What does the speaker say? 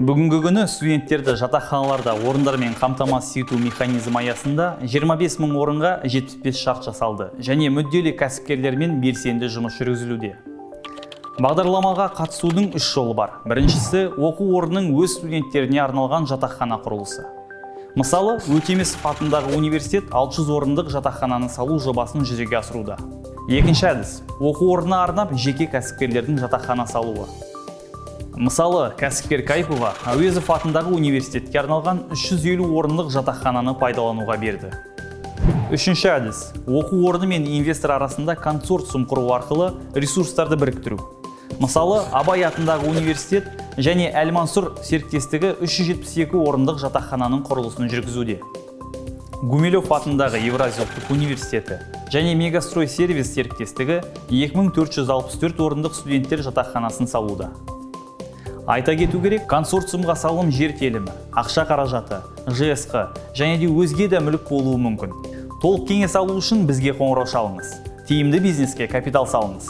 Бүгінгі күні студенттерді жатақханаларда орындармен қамтамасыз ету механизмі аясында 25 мың орынға 75 шарт жасалды және мүдделі кәсіпкерлермен белсенді жұмыс жүргізілуде. Бағдарламаға қатысудың үш жолы бар. Біріншісі – оқу орнының өз студенттеріне арналған жатақхана құрылысы. Мысалы, Өтемісов атындағы университет 600 орындық жатақхананы салу жобасын жүзеге асыруда. Екінші әдіс – оқу орнына арнап жеке кәсіпкерлердің жатақхана салуы. Мысалы, кәсіпкер Кайпова Әуезов атындағы университетке арналған 350 орындық жатақхананы пайдалануға берді. Үшінші әдіс – оқу орны мен инвестор арасында консорциум құру арқылы ресурстарды біріктіру. Мысалы, Абай атындағы университет және Әл-Мансұр серіктестігі 372 орындық жатақхананың құрылысын жүргізуде. Гумилев атындағы Еуразия ұлттық университеті және Мегастрой сервис серіктестігі 2464 орындық студенттер жатақханасын салуда. Айта кету керек, консорциумға салым жер телімі, ақша қаражаты, ЖСҚ және де өзге де мүлік болуы мүмкін. Толық кеңес алу үшін бізге қоңырау шалыңыз. Тиімді бизнеске капитал салыңыз.